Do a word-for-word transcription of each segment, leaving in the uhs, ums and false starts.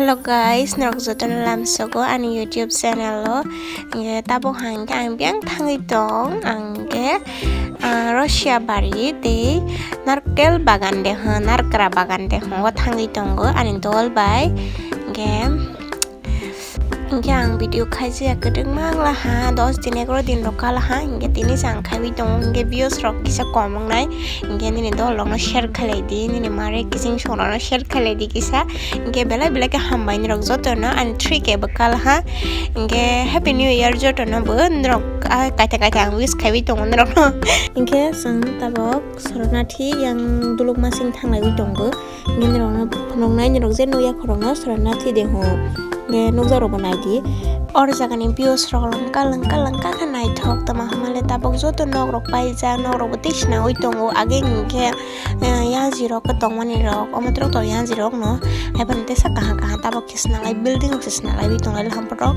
Hello guys, norok jotono lamsogo ani YouTube channel o. Hingke tabok hingke ang biyang thangwi tong, ang hingke, ah, Russia bari tei narkel bagan de ho, narkra bagan de ho, o thangwi tongo ani dol bai. Hingke, hingke ang video khaijaya kwdwkma wngla ha, dos din egaro din rok kala ha, hingke tini se ang khaiwi tongo, hingke views rok kisa kom wngnai. Hingke nini dol rokno share khlai di, nini mare kiching songrokno share khlai di kisa. Hingke belai belai khe hambai norok jotono ani three K bwkal ha. Hingke Happy New Year jotono bo norok, ah, kaitha kaitha ang wish khaiwi tongo norokno. Hingke chwng tabok Soranathi yang duluk masing thanglaiwi tongo. Hingke norokno phunuknai norok je nukya khorokno Soranathi de ho. Hingke nukjak rokbo naidi. Or jagani views rok lengka lengka lengka khe naithok tongma hamale tabok joto nok rok paijak, nok rokbo tei sinaui tongo age hingke. Eh, yang jirok tongmani rok, omo trok to yang jirok no, hai phano tesa kaham kaham tabok khe swnalai, building rok se swnalai bi tonglai laham photo.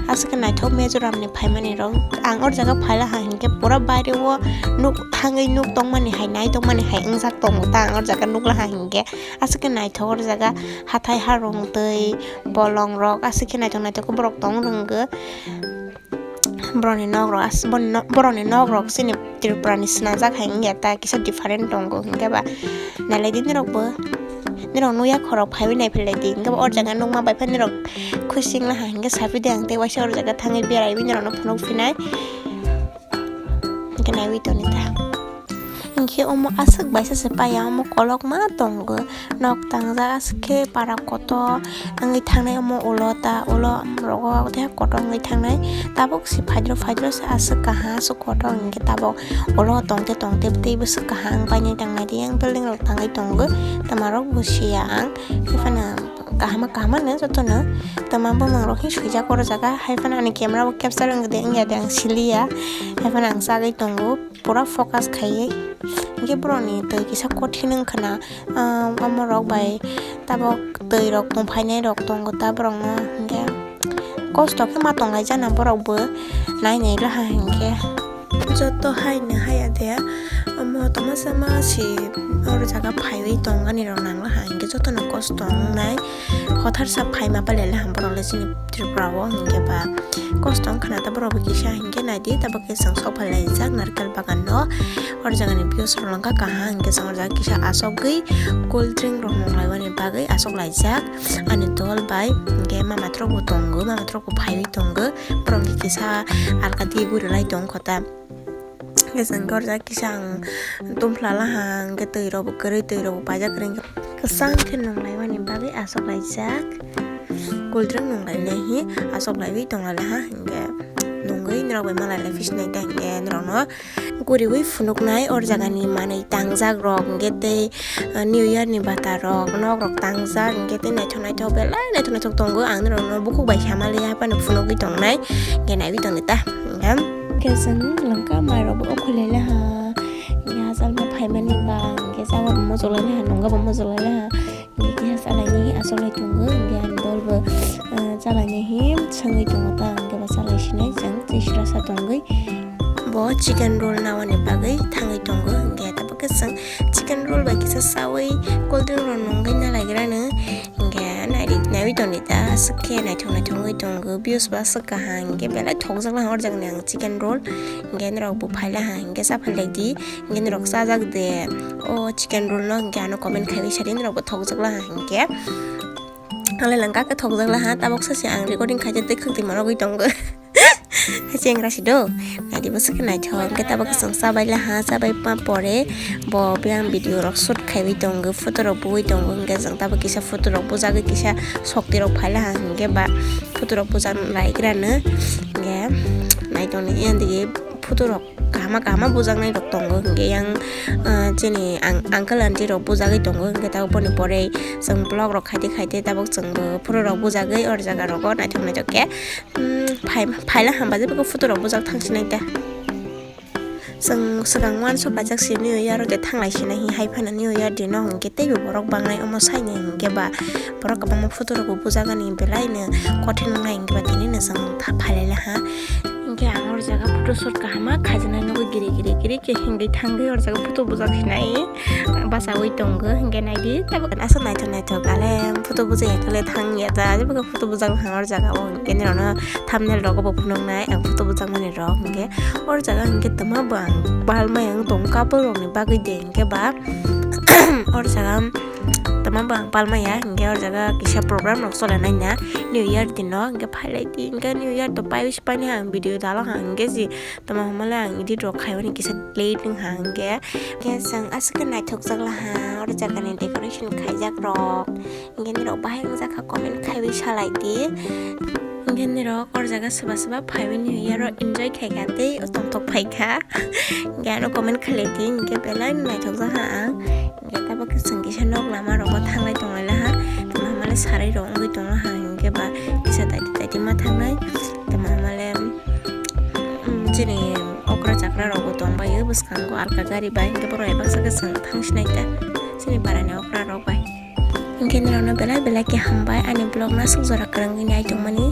Aswk khe naithok Mizoram ni phaimani rok, ang or jaga phaila ha hinkhe pura baire o nuk thangwi nuk tongmani hai, nai tongmani hai wngjak tongo ta, ang or jaga nuk laha hinkhe. Aswk khe naithok or jaga hathai harung twi bolong rok, aswk khe naithok naithok khe borok tong rwngwi. Borokni nok rok as-, borokni nok rok chini Tripura ni swnajak hai wngya ta kisa different tongo hinkhe ba nailai di norok bo, norok nukya khorok phaiwi naiphilai di hinkhe ba o jaga nukma bai phano norok khusi wngla ha hinkhe sapi di ang tei waisa o jaga thangwi beraiwi norok no phunuk phinai hinkhe naiwi toni ta. Hinkhe omo aswk baisa se paya, omo kolokma tongo, nok tangjak aswk khe para kotor wngwi thangnai, omo ulo ta ulo rogo tei kotor wngwi thangnai, tabuk se phaidro phaidro se aswk kaham aswk kotor hinkhe tabuk ulo tongte tongte tei bwswk kaham wng painai tangnai, yang building rok tangwi tongo, twma rok bo siya ang, hai phano kaham kaham no jotono twma bwmwng rok hi swijak oro jaga, hai phano ani camera bo capture wngde wngya de ang siliya, hai phano ang chagwi tongo. Pura focus khaiwi. Hinkhe borokni twi kisa kothin wngkha na, ah, omo rok bai tabok twi rok tongphainai rok tongo ta borokno hinkhe kosto khe ma tonglaijana borok bo nai nai laha hinkhe. Joto haino haya de omo tongma sama si oro jaga phaiwi tongani rok nang laha hinkhe jotono kosto wngnai. Hotharsa phaima pale le ham borok le chini Tripura o hinkhe ba kosto wngkha na ta borok bo kisa hinkhe naidi tabok khe chwng sok phai laijak narikal bagan no. Or jaga ni views rok langkha kaham hinkhe chwng o jaga kisa asogwi cool drink rok nung laimani bagwi asok laijak ani dol bai hinkhe mama rok bo tongo, mama rok bo phaiwi tongo borok khe kisa alkati guri lai tong kho ta. Hwnkhe chwng khe oro jaga kisa ang tumphla laha, hwnkhe twi rok bo kwrwi, twi rok bo paijak kwrwi, hwnkhe kwchang khe nung laimani bagwi asok laijak. Cool drink nung lainai hi asok laiwi tong laha, hwnkhe nungwi norok bai malai lai phi sinai ta, hwnkhe norokno guriwi phunuknai or jagani manwi tangjak rok, hwnkhe tei New Year ni bata rok, nok rok tangjak, hwnkhe tei naithok naithok belai naithok naithok tongo. Ang norokno bukhuk bai sama liya phano phunugwi tongnai, hwnkhe naiwi tongdi ta. Hwnkhe hwnkhe chwng langka mai rok bo okhulai laha, hwnkhe hachal ma phaimani ba hwnkhe chama bo muchuk lai laha, nungka bo muchuk lai laha, hwnkhe kisa chalaini aswk lai tongo, hwnkhe ani dol bo, ah, chalaini hi swngwi tongo ta, hwnkhe ba chalai sinai chwng tei srasa tongwi. Bo chicken roll naoni bagwi thangwi tongo, hwnkhe tabuk khe chwng chicken roll bai kisa chaui cold drink rok nungwi nalaigrano, hwnkhe naiwi tongdi ta, aswk khe naithok naithok wngwi tongo, views bo aswk kaham, hwnkhe belai thokjak laha o jaga ni ang chicken roll, hwnkhe norok bo phai laha, hwnkhe cha phai lai di, hwnkhe norok chajak de o chicken roll no, hwnkhe ano comment khaiwi sadi norok bo thokjak laha, hwnkhe. Alai langka khe thokjak laha, tabuk sasi ang recording khaijak tei khwtwi ma rogwi tongo. Hai chengra si do, naidi bwswk khe naithok, hwnkhe tabuk khe chwng chabai laha, chabai ma pore bo biyang video rok shoot khaiwi tongo, photo rok bui tongo, hwnkhe chwng tabuk kisa photo rok bujagwi kisa sokti rok phai laha, hwnkhe ba photo rok bujak naigrano, hwnkhe naitongni yang digi photo rok. Kahama kahama bujaknai rok tongo, hwnkhe yang, ah, chini ang-, uncle aunty rok bujagwi tongo, hwnkhe tabuk boni pore chwng vlog rok khaite khaite tabuk chwngbo photo rok bujagwi or jaga rogo naithok naithok khe, um, phai-, phaila hamba je bwkhe photo rok bujak thang sinai ta. Chwng swkang uansuk laijak sini aro de thanglai sinai hi hai phano New Year dino, hwnkhe teibo borok bangnai omo saini, hwnkhe ba borok kwbangma photo rok bo bujagani belai no kothin wngnai, hwnkhe ba tini no chwng tha-, phailai laha. Khe ang or jaga photo shoot kahama khaijana nugwi giri giri giri khe hingwi thangwi or jaga photo bujak sinai bachaui tongo, hingkhe naidi tabuk aswk naithok naithok ale photo bujak ya khe thang ya ta, jebo khe photo bujak nang or jaga o, hingkhe norokno thumbnail rogo bo phunuknai ang photo bujak mani rok, hingkhe or jaga hingkhe tama bo ang palmai ang tong couple rokni bagwi de hingkhe ba or jaga tama bo ang palmaya, hingkhe or jaga kisa program rok chole nai na New Year dino, hingkhe phailai di, hingkhe New Year to pai paini ang video dalo hang hingkhe si tamo hwnmale ang edit rok khaimani kisa late wngkha hingkhe. Hingkhe chwng aswk khe naithokjak laha oro jagani decoration khaijak rok, hingkhe nirok bahai wngjakha comment khaiwi salai di. Hingkhe nirok oro jaga swba swba phaiwi New Year o enjoy khaikha tei tongthok phaikha. Hingkhe ano comment khailai di, hingkhe belai naithokjakha ang. Hingkhe tabuk khe chwng kisa nok lama rogo thanglai tonglai laha, tamo hwnmale sarai rok wngwi tonglaha hingkhe ba kisa daiti daiti ma thangnai, tamo hwnmale chini okra chakra rokbo tongbaio bwskango alka gari bai, hingkhe borok bai baksa khe chwng thangsinai ta chini parani okra rok bai. Hingkhe norokno belai belai khe hambai ani vlog no aswk jora kwrwngwi nai tongmani.